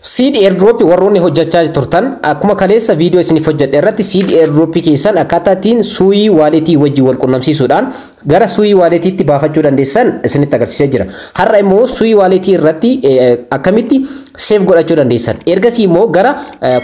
Seed airdrop warroonni hojjechaa turtan, akkuma kaleessa viidiyoo isiniif hojjedhe irratti, Seed airdrop keessan akkaataa ittiin Sui walletii wajjin wal qunnamsiisuudhaan gara Sui walletiitti baafachuu dandeessan isinitti agarsiisee jira. Har'a immoo Sui walletii irratti akkamitti save godhachuu dandeessan. Ergasii immoo gara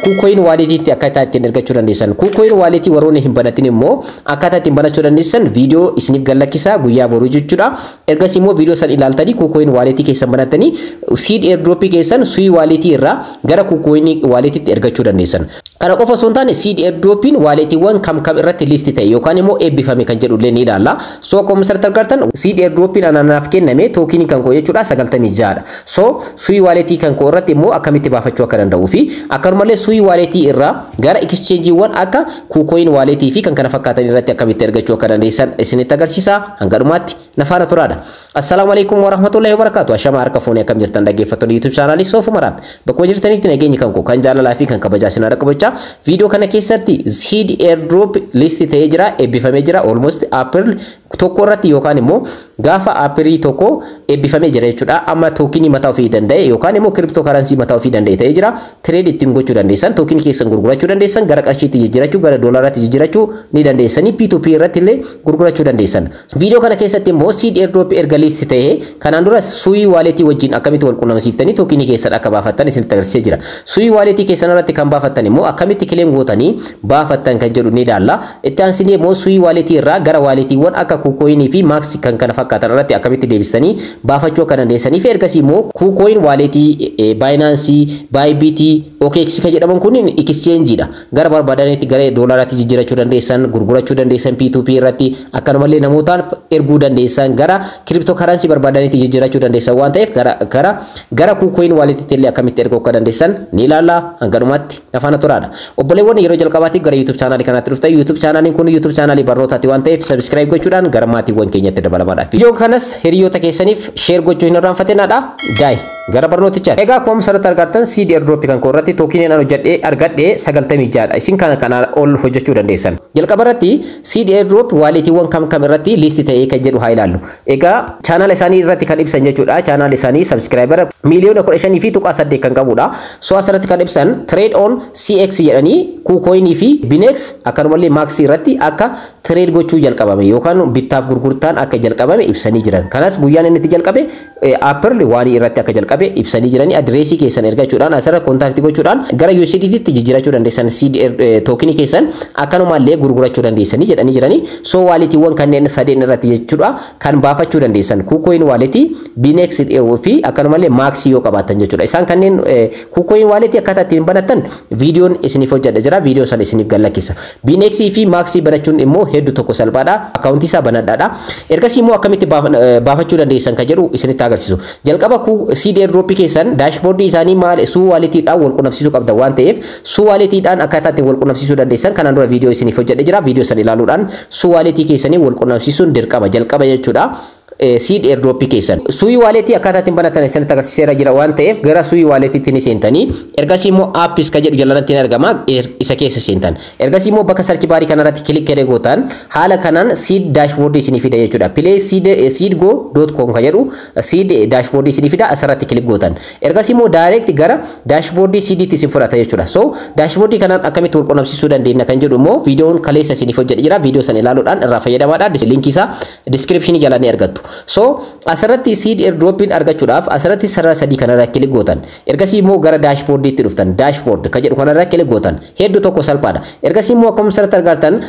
KuCoin walletiitti akkaataa ittiin ergachuu dandeessan. KuCoin walletii warroonni hin banatin immoo akkaataa ittiin banachuu dandeessan viidiyoo isiniif gallakkisaa guyyaa boruu jechuudha. Ergasii immoo viidiyoo san ilaaltanii KuCoin walletii keessan banattanii Seed airdrop keessan Sui walletii irraa gara KuCoin walletiitti ergachuu dandeessan. Kana qofa osoo hin taane, Seed airdropiin walletiiwwan kam kam irratti list ta'e yookaan immoo eebbifame kan jedhu illee ni ilaalla. So akkuma asirratti argartan, Seed airdropiin anaaf kenname tokenii kan koo jechuudha 96dha. So Sui walletii kan koo irratti immoo akkamitti baafachuu akka danda'uu fi akkanumallee Sui walletii irraa gara exchangeiiwwan akka KuCoin walletii fi kan kana fakkaatan irratti akkamitti ergachuu akka dandeessan isinitti agarsiisa. Hanga dhumaatti na faana turaadha. Assalaamu alaikum warahmatullahi wabarakatuh. Ashama harka fuunee, akkam jirtan dhaggeeffattoonni YouTube channelii Soofuma Raab? Bakkuma jirtanitti nageenyi kan koo kan jaalalaa fi kan kabajaa isin haadha qabachaa, viidiyoo kana keessatti Seed airdrop list ta'ee jira, eebbifamee jira. Almost April 1 irratti yookaan immoo gaafa April 1 eebbifamee jira jechuudha. Amma tokenii mataa ofii danda'e yookaan immoo crypto currency mataa ofii danda'e ta'ee jira. Trade ittiin gochuu dandeessan, tokenii keessan gurgurachuu dandeessan, gara qarshiitti jijjiirachuu, gara doolaaraatti jijjiirachuu ni dandeessanii, P2P irratti illee gurgurachuu dandeessan. Viidiyoo kana keessatti immoo Seed airdrop erga list ta'ee kanaan dura Sui walletii wajjin akkamitti wal qunnamsiiftanii tokenii keessan akka baafattan isinitti agarsiisee jira. Sui walletii keessan irratti kan baafattan immoo akkamitti claim gootanii baafattan kan jedhu ni ilaalla. Itti aansinee immoo Sui walletii irraa gara walletiiwwan akka KuCoinii fi MEXC kan kana fakkaatan irratti akkamitti deebistanii baafachuu akka dandeessanii fi ergasii immoo KuCoin walletii, Binance, Bybit, OKX kan jedhaman kun exchangeiidha. Gara barbaadanitti gara doolaaraatti jijjiirachuu dandeessan, gurgurachuu dandeessan P2P irratti, akkanumallee namootaan erguu dandeessan, gara crypto currency barbaadanitti jijjiirachuu dandeessan waan ta'eef, gara KuCoin walletiitti illee akkamitti erguu akka dandeessan ni ilaalla. Hanga dhumaatti na faana turaadha. Obboleewwan yeroo jalqabaatiif gara YouTube channelii kanaatti dhuftan, YouTube channeliin kun YouTube channelii barnootaati waan ta'eef, subscribe gochuudhaan gara maatiiwwan keenyatti dabalamaadha. Viidiyoo kanas hiriyoota keessaniif share gochuu hin irraanfatinaadha. Daa'e gara barnootichaati. Egaa akkuma asirratti argattan, Seed airdrop kan koo irratti tokeniin an hojjedhee argadhe 96dha. Isin kana kanaa ol hojjechuu dandeessan. Jalqaba irratti Seed airdrop walletiiwwan kam kam irratti list ta'ee kan jedhu haa ilaallu. Egaa channel isaanii irratti kan ibsan jechuudha. Channel isaanii subscriber 15,000.8 miliyoona kan qabudha. So asirratti kan ibsan trade on CX jedhanii KuCoinii fi Binex akkanumallee MEXC irratti akka trade gochuu jalqabame yookaan bittaaf gurgurtaan akka jalqabame ibsanii jiran. Kanas guyyaan inni itti jalqabe April 1 irratti akka jalqabe ibsanii jiranii, adireesii keessan ergachuudhaan asirra contact gochuudhaan gara USDT tti jijjiirachuu dandeessan, Seed tokenii keessan akkanumallee gurgurachuu dandeessanii jedhanii jiranii. So walletiiwwan kanneen sadeen irratti jechuudha kan baafachuu dandeessan, KuCoin walletii, Binex fi akkanumallee MEXC yoo qabaattan jechuudha. Isaan kanneen KuCoin walletii akkaataa ittiin banattan viidiyoon isiniif hojjedha jira, viidiyoo sana isiniif gallakkisa. Binex fi MEXC banachuun immoo hedduu tokko salphaadha. Akkaawuntii isaa banadhaadha. Ergasii immoo akkamitti baafachuu dandeessan kan jedhu isinitti agarsiisu. Jalqaba Seed airdrop keessan dashboardii isaanii maal Sui walletiidhaan wal qunnamsiisuu qabda waan ta'eef, Sui walletiidhaan akkaataa ittiin wal qunnamsiisuu dandeessan kanaan dura viidiyoo isiniif hojjedhe jira. Viidiyoo sana ilaaluudhaan Sui walletii keessanii wal qunnamsiisuun dirqama jalqaba jechuudha. Seed airdrop keessan. Sui walletii akkaataa ittiin banatan isinitti agarsiiseera jira waan ta'eef, gara Sui walletiitti ni seentanii, ergasii immoo apps kan jedhu jalanatti ni argama, isa keessa seentan. Ergasii immoo bakka search barii kanarratti click godhee gootan, haala kanaan Seed dashboardii isinii fida jechuudha. Play seed seedgo.com kan jedhu Seed dashboardii isinii fida, asirratti click gootan. Ergasii immoo direct gara dashboardii Seediitti isin fudhata jechuudha. So dashboardii kanaan akkamitti wal qunnamsiisuu dandeenya kan jedhu immoo viidiyoon kaleessa isiniif hojjedhe jira. Viidiyoo sana ilaaluudhaan irraa fayyadamaadha. Linkii isaa descriptionii jala ni argattu. So asirratti Seed airdropiin argachuudhaaf asirratti sarara sadii kanarra click gootan. Ergasii immoo gara dashboardiitti dhuftan. Dashboard kan jedhu kanarra click gootan. Hedduu tokko salphaadha. Ergasii immoo akkuma asirratti argattan,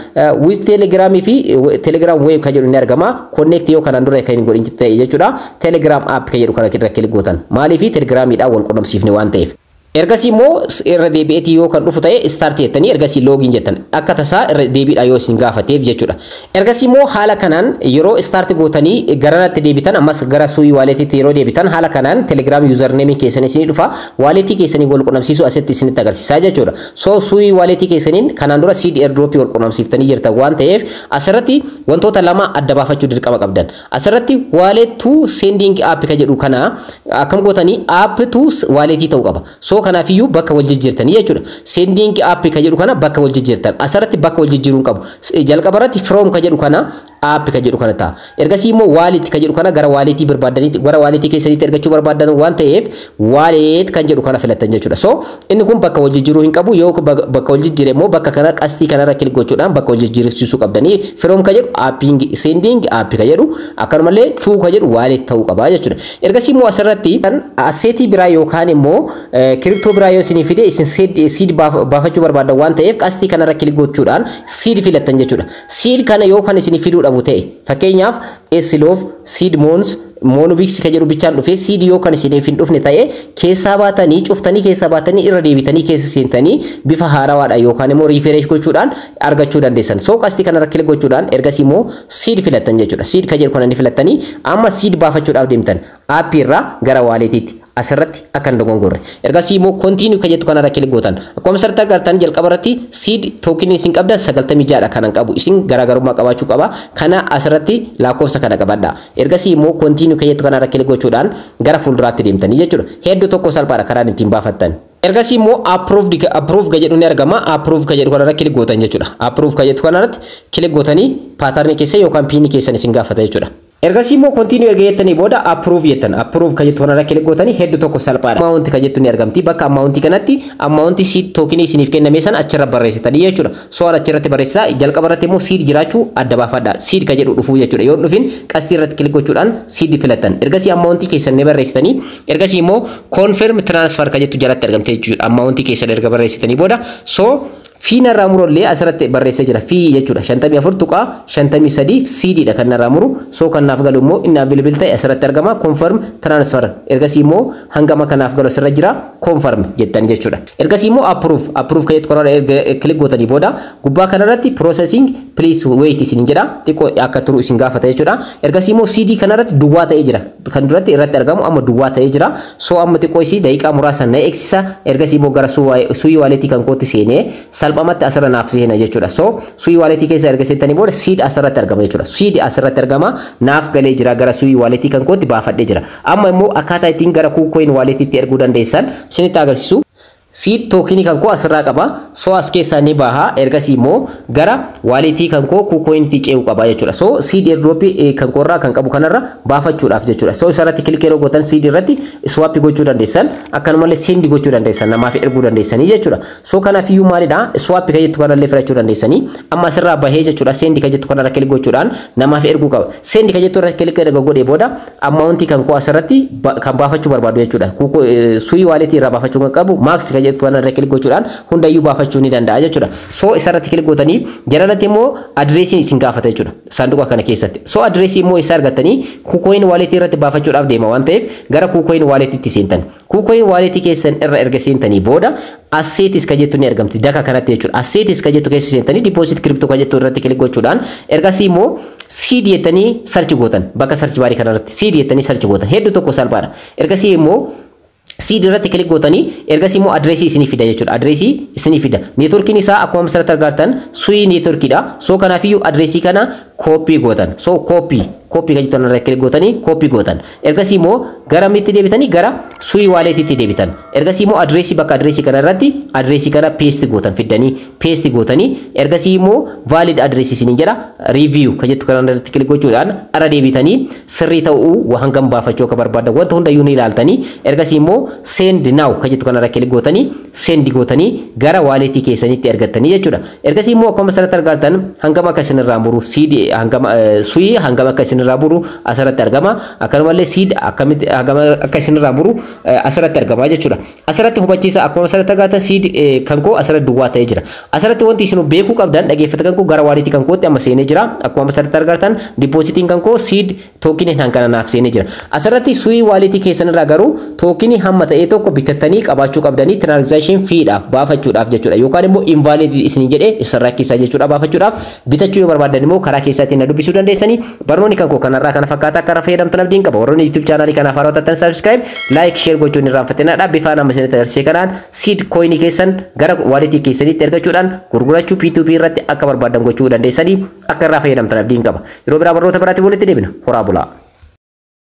with Telegramii fi Telegram web kan jedhu ni argama. Connect yoo kanaan dura kan hin godhin ta'e jechuudha. Telegram app kan jedhu kana irra click gootan. Maaliif? Telegramiidhaan wal qunnamsiifne waan ta'eef. Ergasii immoo irra deebi'eetii yoo kan dhufu ta'e, start jettanii ergasii login jettan, akka tasaa irra deebiidha yoo isin gaafateef jechuudha. Ergasii immoo haala kanaan yeroo start gootanii garanatti deebitan, ammas gara Sui walletiitti yeroo deebitan, haala kanaan Telegram usernameii keessan isinii dhufa, walletii keessanii wal qunnamsiisuu asitti isinitti agarsiisaa jechuudha. So Sui walletii keessaniin kanaan dura Seed airdropii wal qunnamsiiftanii jirtan waan ta'eef, asirratti wantoota lama adda baafachuu dirqama qabdan. Asirratti wallet to sending app kan jedhu kana akkam gootanii app to walletii ta'uu qaba. So kanaafiyyuu bakka wal jijjiirtanii jechuudha. Sending app kan jedhu kana bakka wal jijjiirtan. Asirratti bakka wal jijjiiruun qabu. Jalqaba irratti from kan jedhu kana App kan jedhu kana ta'a. Ergasii immoo wallet kan jedhu kana gara walletii barbaadanitti, gara walletii keessanitti ergachuu barbaadan waan ta'eef, wallet kan jedhu kana filattan jechuudha. So inni kun bakka wal jijjiiruu hin qabu. Yoo bakka wal jijjiire immoo bakka kana qastii kanarra click gochuudhaan bakka wal jijjiirsiisuu qabdanii. From kan jedhu appiin, sending app kan jedhu, akkanumallee to kan jedhu wallet ta'uu qaba jechuudha. Ergasii immoo asirratti assetii biraa yookaan immoo crypto biraa yoo isinii fide, isin seed baafachuu barbaadan waan ta'eef, qastii kanarra click gochuudhaan seed filattan jechuudha. Seed kana yoo kan isinii fiduu dhabu ta'e, fakkeenyaaf Slove, Seed Mons, Moonbix kan jedhu bichaan dhufe, seed yoo kan isiniif hin dhufne ta'e, keessaa baatanii, cuftanii, keessaa baatanii, irra deebitanii keessa seentanii bifa haarawaadha yookaan immoo refresh gochuudhaan argachuu dandeessan. So qastii kanarra click gochuudhaan ergasii immoo seed filattan jechuudha. Seed kan jedhu kana ni filattanii amma seed baafachuudhaaf deemtan appii irraa gara walletiitti, asirratti akka hin dogongorre. Ergasii immoo continue kan jettu kanarra click gootan. Akkuma asirratti agartan, jalqaba irratti seed tokenii isin qabdan 96dha kanan qabu. Isin garaagarummaa qabaachuu qaba. Kana asirratti lakkoofsa kana qabadha. Ergasii immoo continue kan jettu kanarra click gochuudhaan gara fuulduraatti deemtanii jechuudha. Hedduu tokko salphaadha karaan ittiin baafattan. Ergasii immoo approve ka jedhu ni argama. Approve ka jedhu kanarra click gootan jechuudha. Approve ka jettu kanarratti click gootanii patternii keessa yookaan PINii keessan isin gaafata jechuudha. Ergasii immoo continue erga jettanii booda approve jettan. Approve ka jettu kanarra click gootanii, hedduu tokko salphaadha. Amount ka jettu ni argamti. Bakka amountii kanatti amountii seed tokenii isiniif kenname sana achirra barreessitanii jechuudha. So achirratti barreessitaa, jalqaba irratti immoo seed jiraachuu adda baafadha. Seed ka jedhu dhufuu jechuudha. Yoo dhufin qastii irratti click gochuudhaan seed filattan. Ergasii amountii keessan ni barreessitanii, ergasii immoo confirm transfer ka jettu jalatti argamte jechuudha. Amountii keessan erga barreessitanii booda, so fee narraa murullee asirratti barreessee jira. Fee jechuudha 54.53 seediidha kan narraa muru. So kan naaf galu immoo inni available ta'e asirratti argama. Confirm transfer. Ergasii immoo hangama kanaaf galu asirra jira, confirm jettan jechuudha. Ergasii immoo approve kan jettu kanarra erga click gootanii booda, gubbaa kanarratti processing, please wait isin jedha, xiqqoo akka turu isin gaafata jechuudha. Ergasii immoo seedii kanarratti duwwaa ta'ee jira. Kan duratti irratti argamu amma duwwaa ta'ee jira. So amma xiqqoo isii daqiiqaa muraasa na eegsisa. Ergasii immoo gara Sui walletii kan kootti seenee salphumatti asirra naaf seena jechuudha. So Sui walletii keessa erga seentanii booda seed asirratti argama jechuudha. Seed asirratti argama, naaf galee jira, gara Sui walletii kan kootti baafadhee jira. Amma immoo akkaataa ittiin gara KuCoin walletiitti erguu dandeessan isinitti agarsiisu. Seed tokenii kan koo asirraa qaba. So as keessaa ni baha. Ergasii immoo gara walletii kan koo KuCoinitti ce'uu qaba jechuudha. So seed airdropii kan koorraa kan qabu kanarra baafachuudhaaf jechuudha. So isarratti click yeroo gootan, seed irratti swap gochuu dandeessan. Akkanumallee send gochuu dandeessan, namaaf erguu dandeessanii jechuudha. So kanaafiyyuu maalidha? Swap kan jettu kanallee filachuu dandeessanii. Amma asirraa bahee jechuudha. Send kan jettu kanarra click gochuudhaan namaaf erguu qaba. Send kan jettu irratti click erga godhee booda, amountii kan koo asirratti kan baafachuu barbaadu jechuudha. Sui walletii irraa baafachuu kan qabu, max kan jettu kanarra click gochuudhaan hundayyuu baafachuu ni danda'a jechuudha. So isarratti click gootanii, jalalatti immoo addressiin isin gaafata jechuudha. Saanduqa kana keessatti. So addressii immoo isa argattanii KuCoin walletii irratti baafachuudhaaf deema waan ta'eef, gara KuCoin walletiitti seentan. KuCoin walletii keessan irra erga seentanii booda, assets kan jettu ni argamti daka kanatti jechuudha. Assets kan jettu keessa seentanii, deposit crypto kan jettu irratti click gochuudhaan, ergasii immoo seed jettanii search gootan. Bakka search barii kanarratti seed jettanii search gootan, hedduu tokko salphaadha. Ergasii immoo seed irratti click gootanii, ergasii immoo addressii isinii fida jechuudha. Addressii isinii fida. Networkiin isaa akkuma asirratti argattan Sui networkiidha. So kanaafiyyuu addressii kana copy gootan. So copy kan jettan irra click gootanii copy gootan. Ergasii immoo gara mitti deebitanii, gara Sui walletiitti deebitan. Ergasii immoo addressii, bakka addressii kana irratti addressii kana paste gootan, fiddanii paste gootanii, ergasii immoo valid addressii isiniin jedha. Review kan jettu kana irratti click gochuudhaan irra deebitanii sirrii ta'uu, hangam baafachuu akka barbaadan wanta hundayyuu ni ilaaltanii, ergasii immoo send now kan jettu kana irra click gootanii send gootanii gara walletii keessanitti ergattanii jechuudha. Ergasii immoo akkuma asirratti argattan hangam akka isinirraa muru, seed hangam, Sui hangam akka isinirraa muru asirratti argama. Akkanumallee seed akkamitti hangam akka isinirraa muru asirratti argama jechuudha. Asirratti hubachiisa, akkuma asirratti argattan seed kan koo asirratti duwwaa ta'ee jira. Asirratti wanti isin beekuu qabdan, dhageeffata kan koo, gara walletii kan kootti amma seenee jira. Akkuma asirratti argattan depositiin kan koo seed tokenii hangana naaf seenee jira. Asirratti Sui walletii keessanirraa garuu tokenii hamma ta'e tokko bitattanii qabaachuu qabdanii transaction feedhaaf baafachuudhaaf jechuudha. Yookaan immoo invalid isin jedhee isin rakkisa jechuudha baafachuudhaaf. Bitachuu yoo barbaadan immoo karaa keessaatiin na dubbisuu dandeessanii. Barnoonni kan koo kanarraa kana fakkaata, akka irra fayyadamtan abdiin qaba. Warroonni YouTube channelii kanaaf haaraa taatan subscribe, like, share gochuun irraanfatinaadha. Bifa nama isinitti agarsiise kanaan seed coinii keessan gara walletii keessanitti ergachuudhaan gurgurachuu, P2P irratti akka barbaadan gochuu dandeessanii, akka irraa fayyadamtan abdiin qaba. Yeroo biraa barnoota biraatti walitti deebina. Horaa bulaa.